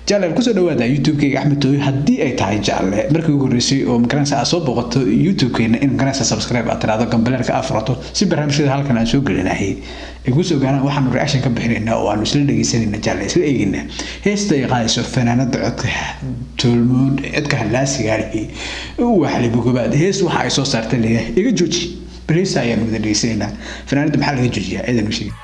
Jaalle, kusoo dhawaada YouTube-kayga Axmed Tooyo. Haddii ay tahay, jaalle, markii ugu horreysay oo magaranaysa aad soo boqoto YouTube-keena, in magaranaysa subscribe aad tiraahdo, gambaleelka aad furato, si barnaamijyada halkan aan soo gelinahay ay kusoo gaaraan. Waxaanu reaction ka bixinaynaa oo aanu isla dhegeysanayna, jaalle, isla eegaynaa heesta ay qaadayso fanaanada codka toolmoon, codka halaasiga ahi, waa Xaliimo Gobaad. Hees waxa ay soo saartay leeyahay "Iga Jooji". Bal heesta ayaanu wada dhegeysanaynaa. Fanaanada maxaa laga joojiyaa? Ciidan u sheegay.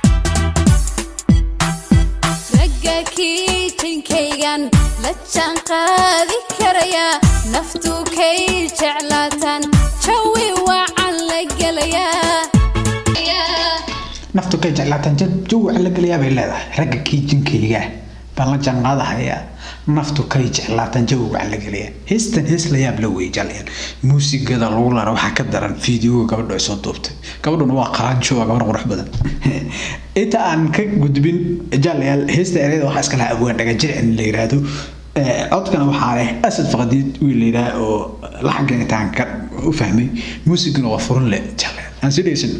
Ragga kiijinkaygan la jaan qaadi karaya, naftu kay jeclaataan, jawi wacan la gelayaa. Naftu kay jeclaataan, jawi la gelayaa, bay leedahay. Ragga kiijinkayga baan la jaanqaadahayaa, naftu kay jeclaataan, jawi wacan la gelayaa. Heestan hees la yaab la weeye, jalayaal. Muusigada lagu lara waxaa ka daran fiidiyoga gabadhu ay soo duubtay. Gabadhuna waa qalanjo, waa gabar qurux badan. Inta aan ka gudbin, jalayaal, heesta ereyada waxaa iska lahaa Abwaan Dhagajircin la yiraahdo. Codkana waxaa leh Asad Faqadiid, wiil la yidhaah oo laxanka intaan ka u fahmay. Muusigana waa furan leh. Jalayaal, aan sii dhegeysan.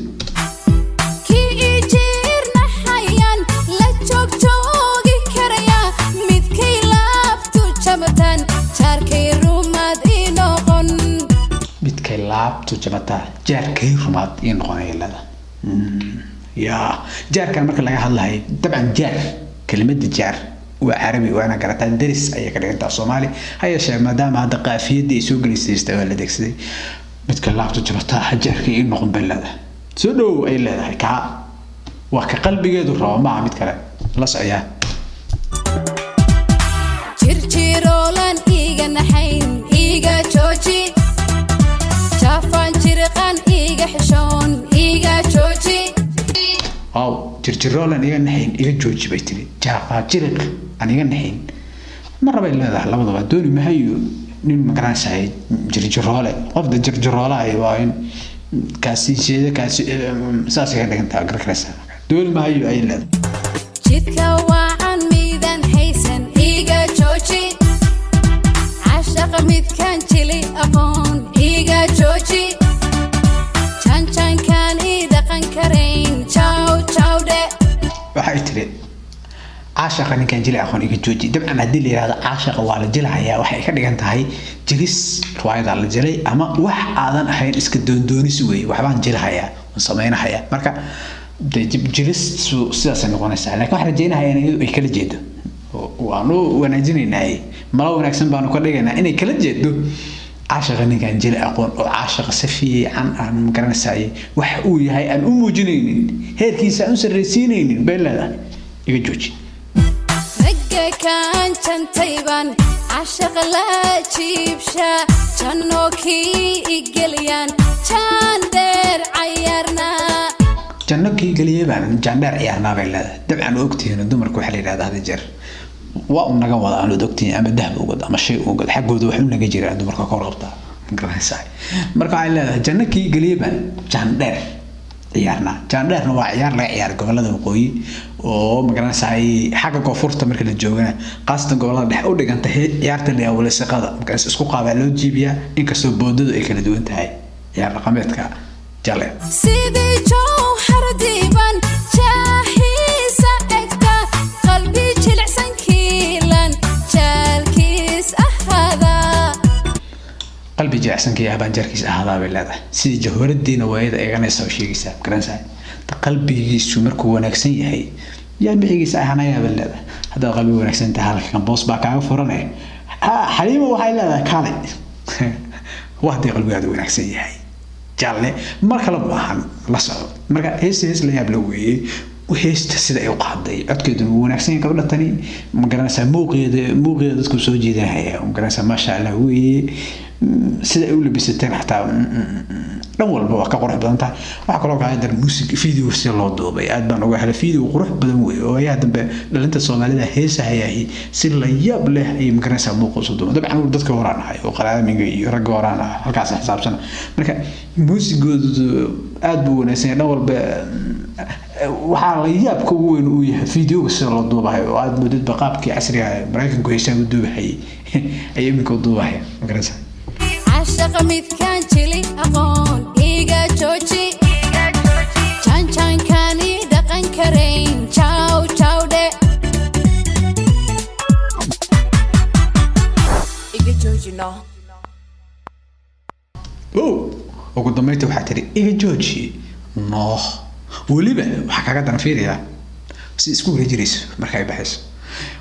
Kii ii jiirnaxayaan la joogjoogi karaya, midkay laabtu jabataan, jaarkay rumaad ii noqon. Midkay laabtu jabataa, jaarkay rumaad ii noqonaya leeda. Yaa jaarkan marka laga hadlayo, dabcan jaar, kelimada jaar waa Carabi, waana garataa, deris ayay ka dhigantaa Soomaali. Ha yeeshee, maadaama hadda qaafiyadii ay soo gelisaystay waa la adeegsaday. Midka laabtu jabataa jaarkay ii noqon bay leedahay. Soo dhow ay leedahay, kaa waa ka qalbigeedu rabo, maaha mid kale la socyaa. Jirjiroolan iiga naxayn, iiga jooji. Jaafaan jiriqan iiga xishoon, iiga jooji. Waaw, "Jirjiroolan iga naxayn, iga jooji," bay tiri. Jaafaa jiriq aan iga naxayn ma rabay leedahay. Labadaba dooni mahayo nin magaranaysahay jirjiroole. Qofda jirjiroolahay waa in kaasi jeeda, kaasi saasay ka dhigantaa, garkaraysa. Dooni mahayo ayay leedahay. Jidka wacan miidan haysan, iiga jooji. Cashaqa midkaan jili aqoon, iiga jooji. Janjankaan ii dhaqan karayn, jaw jawdhe. Waxay tiri, "Caashaqa ninkaan jili aqoon, iga jooji." Dabcan, haddii la yihahdo caashaqa waa la jilahayaa, waxay ka dhigan tahay jilis riwaayadaa la jilay ama wax aadan ahayn iska doondoonis weeye. Waxbaan jilahayaa, waan samaynahayaa. Marka dee jilistu sidaasay noqonaysaa, laakiin waxaan rajaynahayaa in iyadu ay kala jeedo. Waanu wanaajinaynaa, malo wanaagsan baanu ka dhigaynaa inay kala jeedo caashaqa ninkaan jili aqoon, oo caashaqa si fiican aan magaranaysaay wax uu yahay aan u muujinaynin, heerkiisa aan u sarraysiinaynin, bay leedahay iga jooji. Ragga kaan jantaybaan cashaqa la jiibsha, jannoo kii igeliyaan jaandheer cayaarnaa. Janno kii geliyay baan jaandheer ciyaarnaa, bay leedahay. Dabcan ogtihiin, dumarku waxaa la yidhahdaa hada jeer waa u naga wada aan ogtihiin, ama dahab ugad ama shay ugad, xaggooda wax u naga jiraa dumarka ka warqabtaa, magaranaysaa. Marka waxay leedahay, "Janno kii geliyay baan jaandheer ciyaarnaa." Jaandheerna waa ciyaar laga ciyaara gobolada waqooyi oo magaranaysaa xagga koonfurta marka la joogana, khaasatan gobolada dhexe u dhiganta ciyaarta la walisaqada. Markaas isku qaabaa loo jiibiyaa, inkastoo boodadu ay kala duwan tahay ciyaar dhaqameedka jale. Sidii jawhar diiban jaahiisa egta, qalbi jilicsan kiilan jaalkiis ahaada. Qalbi jilicsanka iyo habaan jaarkiis ahaadaa, bay leedahay. Sidii jawharadiina waayada eeganaysa oo sheegaysaa, magaranaysaa, qalbigiisu markuu wanaagsan yahay yaa micigiisa ahanayaa, bay leedahay. Haddaad qalbi wanaagsan tahay, halkan boos baa kaaga furane. Ha, Xaliimo waxay leedahay, kaalay. Waa haddii qalbigaadu wanaagsan yahay, jaalle, mar kale ma ahan, la soco. Marka heesta hees la yaab la weeyey. Heesta sida ay u qaaday, codkeeduna wuu wanaagsan yahay. Gabadha tani, ma garanaysaa, muuqeeda dadku soo jeedinaya, ma garanaysaa, maasha Allah weeye. Sida ay u labisateen xataa, dhan walba waa ka qurux badan tahay. Waxaa kaloo kaa dar music video si loo duubay aad baan uga helay. Video qurux badan weeye oo ayaa dambe dhalinta Soomaalida heesahayaahi si la yaab leh ayay, magaranaysaa, muuqa usoo duuban. Dabcan dadka horaan ahay oo qaraamiga iyo ragga horaan ah halkaas xisaabsana. Marka muusigoodu aad buu wanaagsan yahay dhan walba. Waxaa la yaabka ugu weyn uu yahay videoga sida loo duubahay oo aad moodidba qaabkii casriga ah Maraykanku heesaan u duubahayay ayay iminka u duubahaya, magaranaysaa. Cashaqa midkaan jili aqoon, iga jooji. Janjankaan ii dhaqan karayn, jaw jawdhe. Jooji, no. Wow, ugu dambeyntii waxaa tiri iga jooji nooh. Weliba waxaa kaaga daran, fiiriyaa si isku wareejinayso marka ay baxayso.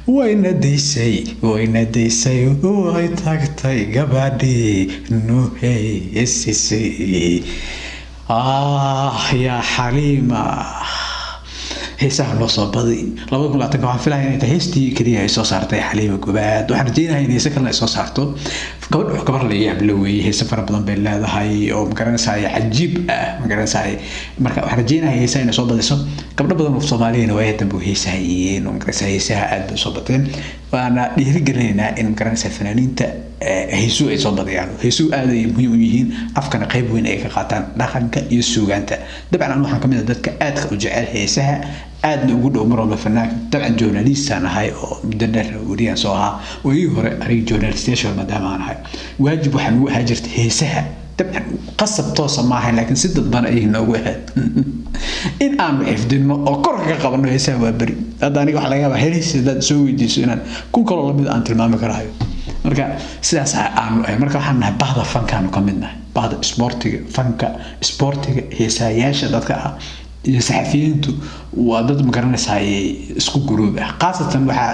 Wayna daysay, wayna daysay, way tagtay gabadhii nuheysisay. Ah, yaa Xaliima, heesaha noo soo badi. 2020-ka waxaan filaya inay tahay heestii keliya ay soo saartay Xaliima Gobaad. Waxaan rajeynayaa in heese kalena ay soo saarto. Gabadh gabar la yaab la weeye, heese fara badan bay leedahay oo magaranaysaa cajiib ah, magaranaysaa. Marka waxaan rajeynayaa heesaha inay soo badiso. Gabdho badan oo Soomaaliyana waaya dambe u heesahayeen oo magaranaysaa heesaha aad bay usoo bateen. Waana dhiirigelinaynaa in magaranaysaa fanaaniinta heesuhu ay soo badiyaan. Heesuhu aad ay muhiim u yihiin, afkana qayb weyn ay ka qaataan, dhaqanka iyo suugaanta. Dabcan anu waxaan kamid ah dadka aadka u jecel heesaha, aadna ugu dhow mar walba fanaanka. Dabcan journalistaan ahay oo muddo dheer wariyaan soo ahaa. Waagii hore aniga journalistayaasha maadaama aan ahay, waajib waxaa nugu ahaa jirta heesaha. Dabcan qasab toosa ma ahayn, laakiin si dadban ayay noogu ahayd in aanu xifdino oo korka ka qabanno heesaha. Waa beri hadda aniga waxaa laga yaabaa helis haddaad soo weydiiso inaan kun kaloo lamid aan tilmaami karahayo. Marka sidaas aanu ahay. Marka waxaan nahay bahda fankaanu ka mid nahay, bahda isboortiga, fanka, isboortiga, heesayaasha dadka ah iyo saxafiyiintu waa dad magaranaysaa isku guruub ah. Khaasatan waxaa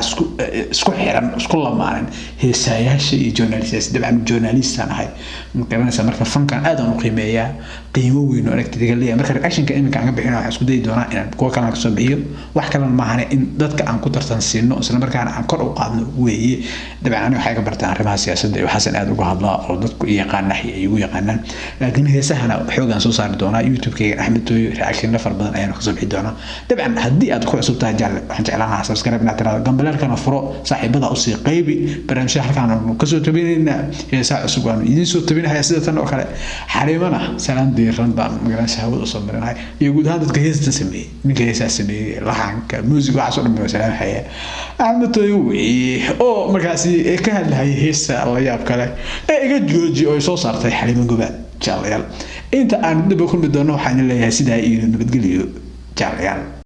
isku xiran, isku lamaanan heesayaasha iyo journalists. Dabcan journalistaan ahay, magaranaysaa. Marka fankan aad aan u qiimeeyaa, qiimo weyn oo aragtida leeyahay. Marka reactionka iminka aan ka bixino, waxaan isku dayi doonaa inaan kuwa kalena kasoo bixiyo. Wax kalena maahane in dadka aan ku tartan siino, isla markaana aan kor u qaadno weeye. Dabcan aniga waxay ka bartaan arrimaha siyaasadda iyo waxaasan aad uga hadlaa oo dadku i yaqaana ay igu yaqaanaan, laakiin heesahana xoogaan soo saari doonaa. YouTube-kayga Axmed Tooyo reaction fara badan ayaan kasoo bixi doonaa. Dabcan haddii aad ku cusub tahay, jaalle, waxaan jeclaan lahaa subscribe inaad tirahdo, gambaleelkana furo, saaxiibada usii qaybi. Barnaamijyada halkaan aanu kasoo tabinaynaa, heesaha cusub waanu idiin soo tabinahaya sida tan oo kale. Xaliimana salaan diiran baan magaranaysa hawada usoo marinahay, iyo guud ahaan dadka heestan sameeyey, ninka heesaha sameeyey, laxanka, muusig, waxaas oo dhan baan salaamhaya. Axmed Tooyo weeye oo markaasi ka hadlahayay heesta la yaab kale ee iga jooji oo ay soo saartay Xaliimo Gobaad. Jaalayaal, inta aan dib u kulmi doono, waxaan leeyahay sidaa iyo nabadgelyo, jaalayaal.